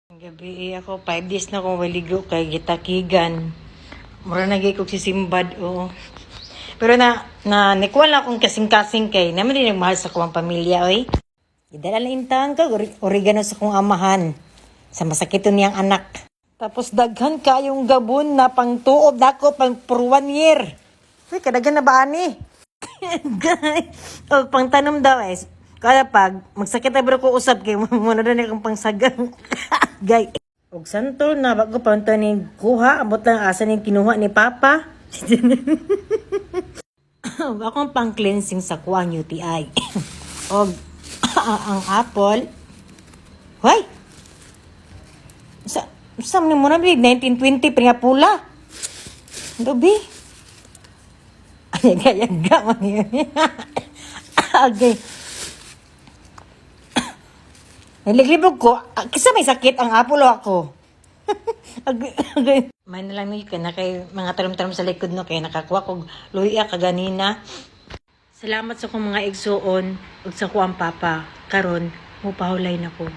Gabi eh, ako, 5 days na akong waligo kay gitakigan. Mura na gyud kog si Simbad, oo. Pero na nikuha lang akong kasing-kasing kay naman din nagmahal sa akong pamilya, oy. Idala na intahan ka, oregano sa akong amahan. Sa masakiton niyang anak. Tapos daghan kayong gabon na pangtuob dako pang for one year. Uy, kadaghan na ba ani? O pangtanom daw eh. Kaya pag magsakit na bro ko usab kay mo na rin akong pangsagang. Gay. Og santol na bago pa unta ni kuha, abot lang asa ni kinuha ni Papa. Akong pang cleansing sa kuang UTI. Og ang apple. Hoy. Sa mo na 1920 pa nga pula. Dobi. Ay, gaya man yun. Okay. Naliglibog ko, ah, kisa may sakit ang apple o ako. Agay, agay. May na lang ni na kay mga tarom-tarom sa likod no kay nakakuha kog luya kaganina. Salamat sa akong mga igsuon ug sa kuang papa. Karon, mupahulay na ko.